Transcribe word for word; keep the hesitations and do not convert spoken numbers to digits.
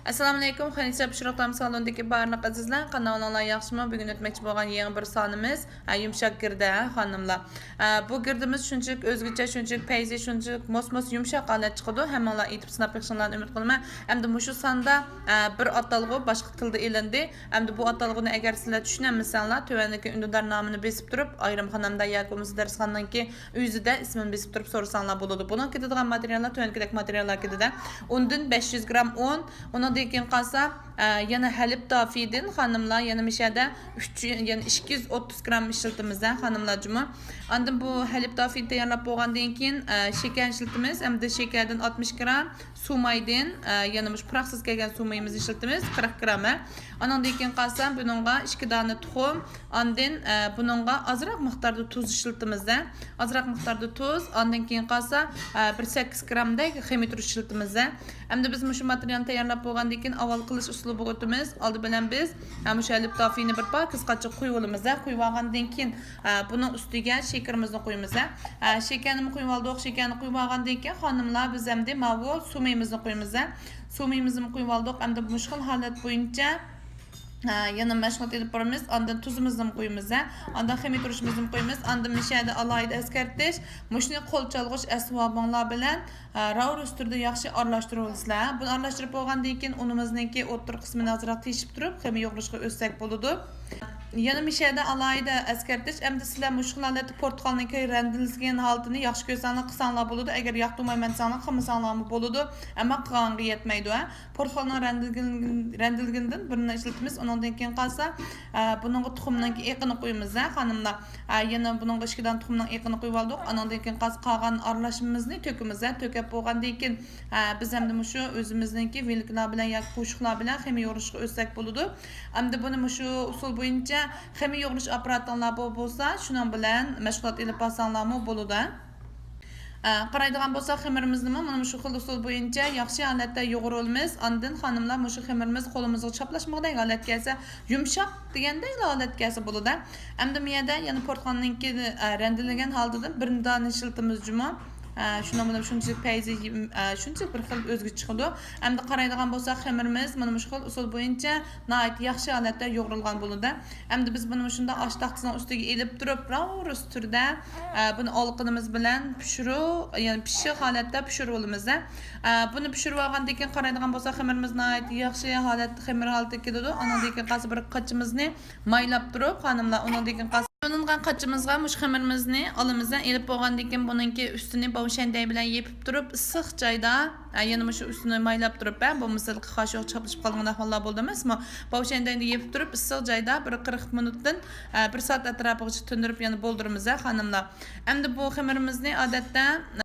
ئەسسالامۇئەلەيكۇم، خەدىچە پىشۇرۇق تام سالونىدىكى بارلىق ئەزىزلەر، قانىلىڭلار ياخشىمۇ؟ بۈگۈن ئۆتمەكچى بولغان يېڭى بىر سانىمىز، ھە، يۇمشاق گىردە، ھە، خانىملار. ھە، بۇ گىردىمىز شۇنچىلىك ئۆزگىچە، شۇنچىلىك پەيزى، شۇنچىلىك موس-موس يۇمشاق ھالەت چىقىدۇ. ھەممىڭلار ئېيتىپ سىناپ بېقىشىڭلارنى ئۈمىد قىلىمەن. ئەمدى مۇشۇ ساندا، ھە، بىر ئاتالغۇ باشقا تىلدا ئېلىندى. ئەمدى بۇ ئاتالغۇنى ئەگەر سىلەر چۈشىنەلمىسەڭلار، تۆۋەندىكى ئۈندىدار نامىنى بېسىپ تۇرۇپ، ئايرىمخانامدا ياكى بولمىسا دەرسخانىنىڭكى ئۆزىدە ئىسمىنى بېسىپ تۇرۇپ سورىساڭلار بولىدۇ. بۇنىڭغا كېتىدىغان ماتېرىياللار تۆۋەندىكىدەك ماتېرىياللار كېتىدۇ. ئۇندىن بەش يۈز گرام ئۇن، ئۇنىڭدىن كېيىن قالسا، ئە، يەنە ھەلىب تافىدىن خانىملار، يەنە مىشەدە ئۈچ، يەنە ئىككى يۈز ئوتتۇز گرام ئىشلىتىمىز، ھە، خانىملار جۇمۇ. ئاندىن بۇ ھەلىب تافىنى تەييارلاپ بولغاندىن كېيىن، ئە، شېكەر ئىشلىتىمىز. ئەمدى شېكەردىن ئاتمىش گرام، سۇمايدىن، ئە، يەنە مۇشۇ پۇراقسىز كەلگەن سۇمايىمىزنى ئىشلىتىمىز، قىرىق گرام، ھە. ئانىڭدىن كېيىن قالسا بۇنىڭغا ئىككى دانە تۇخۇم، ئاندىن، ئە، بۇنىڭغا ئازراق مىقداردا تۇز ئىشلىتىمىز، ھە. ئازراق مىقداردا تۇز، ئاندىن كېيىن قالسا، ئە، بىر سەككىز گرامدەك خېمىر تۇرۇش ئىشلىتىمىز، ھە. ئەمدى بىز مۇشۇ ماتېرىيالنى تەييارلاپ بولغاندىن كېيىن ئاۋۋال قىلىش ئۇسۇلىغا ئۆتىمىز. ئالدى بىلەن بىز، ھە، مۇشۇ ھەلىب تافىنى بىر پاكىز قاچىغا قۇيۇۋالىمىز، ھە. قۇيۇۋالغاندىن كېيىن، ھە، بۇنىڭ ئۈستىگە شېكىرىمىزنى قۇيىمىز، ھە. ھە، شېكەرنىمۇ قۇيۇۋالدۇق. شېكەرنى قۇيۇۋالغاندىن كېيىن خانىملار، بىز ئەمدى ماۋۇ سۇمىيىمىزنى قۇيىمىز، ھە. سۇمىيىمىزنى قۇيۇۋالدۇق. ئەمدى مۇشۇ خىل ھالەت بويىچە، ھە، يەنە مەشغۇلات ئېلىپ بارىمىز. ئاندىن تۇزىمىزنىمۇ قۇيىمىز، ھە. ئاندىن خېمىر تۇرۇشىمىزنىمۇ قۇيىمىز. ئاندىن مىشەدە ئالاھىدە ئەسكەرتىش، مۇشۇنى قول چالغۇچ ئەسۋابىڭلار بىلەن، ھە، راۋرۇس تۈرىدە ياخشى ئارىلاشتۇرۇۋالىسىلەر. بۇنى ئارىلاشتۇرۇپ بولغاندىن كېيىن ئۇنىمىزنىڭكى ئوتتۇرا قىسمىنى ئازراق تېشىپ تۇرۇپ، خېمىر يۇغۇرۇشقا ئۆتسەك بولىدۇ. يەنە مىشەدە ئالاھىدە ئەسكەرتىش، ئەمدى سىلەر مۇشۇ خىل ھالەتتە پورتقالنىڭكى رەندىلىگەن ھالىتىنى ياخشى كۆرسەڭلار قىلساڭلار بولىدۇ، ئەگەر ياقتۇرمايمەن دېسەڭلار قىلمىساڭلارمۇ بولىدۇ، ئەمما قىلغانغا يەتمەيدۇ، ھە. پورتقالنىڭ رەندىلگىن-، رەندىلگىنىدىن بىرنى ئىشلىتىمىز، ئۇنىڭدىن كېيىن قالسا، ئە، بۇنىڭغا تۇخۇمنىڭكى ئېقىنى قۇيىمىز، ھە، خانىملار. ئە، يەنە بۇنىڭغا ئىككى دانە تۇخۇمنىڭ ئېقىنى قۇيۇۋالدۇق، ئانىڭدىن كېيىن قالسا قالغان ئارىلاشمىمىزنى تۆكىمىز، ھە. تۆكۈپ بولغاندىن كېيىن، ئە، بىز ئەمدى مۇشۇ ئۆزىمىزنىڭكى ۋىلىكىلار بىلەن ياكى قوشۇقلار بىلەن خېمىر يۇغۇرۇشقا ئۆتسەك بولىدۇ. ئەمدى بۇنى مۇشۇ ئۇسۇل بويىچە خېمىر يۇغۇرۇش ئاپپاراتىڭلار بار بولسا، شۇنىڭ بىلەن مەشغۇلات ئېلىپ بارساڭلارمۇ بولىدۇ. ئە، قارايدىغان بولساق، خېمىرىمىزنىمۇ مانا مۇشۇ خىل ئۇسۇل بويىچە ياخشى ھالەتتە يۇغۇرۇۋالىمىز. ئاندىن خانىملار مۇشۇ خېمىرىمىز قولىمىزغا چاپلاشمىغۇدەك ھالەت كەلسە، يۇمشاق دېگەندەكلا ھالەت كەلسە بولىدۇ. ئەمدى بۇ يەردە يەنە پورتقالنىڭكى، ئە، رەندىلىگەن ھالىتىدىن بىر دانە ئىشلىتىمىز جۇمۇ. ئە، شۇنىڭ بىلەن شۇنچىلىك پەيزى، ئە، شۇنچىلىك بىر خىل ئۆزگىچە چىقىدۇ. ئەمدى قارايدىغان بولساق، خېمىرىمىز مانا مۇشۇ خىل ئۇسۇل بويىچە ناھايىتى ياخشى ھالەتتە يۇغۇرۇلغان بولىدۇ. ئەمدى بىز بۇنى مۇشۇنداق ئاش تاختىسىنىڭ ئۈستىگە ئېلىپ تۇرۇپ، راۋرۇس تۈرىدە، ئە، بۇنى ئالىقىنىمىز بىلەن پىشۇرۇ-، يەنى پىششىق ھالەتتە پىشۇرۇۋالىمىز. ئە، بۇنى پىشۇرۇۋالغاندىن كېيىن قارايدىغان بولساق، خېمىرىمىز ناھايىتى ياخشى ھالەتتە، خېمىر ھالىتىگە كېلىدۇ. ئانىڭدىن كېيىن قالسا بىر قاچىمىزنى مايلاپ تۇرۇپ، خانىملار، ئۇنىڭدىن كېيىن قالسا سولۇنغان قاچىمىزغا مۇشۇ خېمىرىمىزنى ئالىمىز. ئېلىپ بولغاندىن كېيىن بۇنىڭكى ئۈستىنى باۋشەندەي بىلەن يېپىپ تۇرۇپ، ئىسسىق جايدا، ئە، يەنە مۇشۇ ئۈستىنى مايلاپ تۇرۇپ، ئە، بولمىسا قاشۇق چاپلىشىپ قالغان ئەھۋاللار بولىدۇ ئەمەسمۇ؟ باۋشەندەينى يېپىپ تۇرۇپ، ئىسسىق جايدا بىر قىرىق مىنۇتتىن، ئە، بىر سائەت ئەتراپىغىچە تىندۇرۇپ يەنە بولدۇرىمىز، ھە، خانىملار. ئەمدى بۇ خېمىرىمىزنى ئادەتتە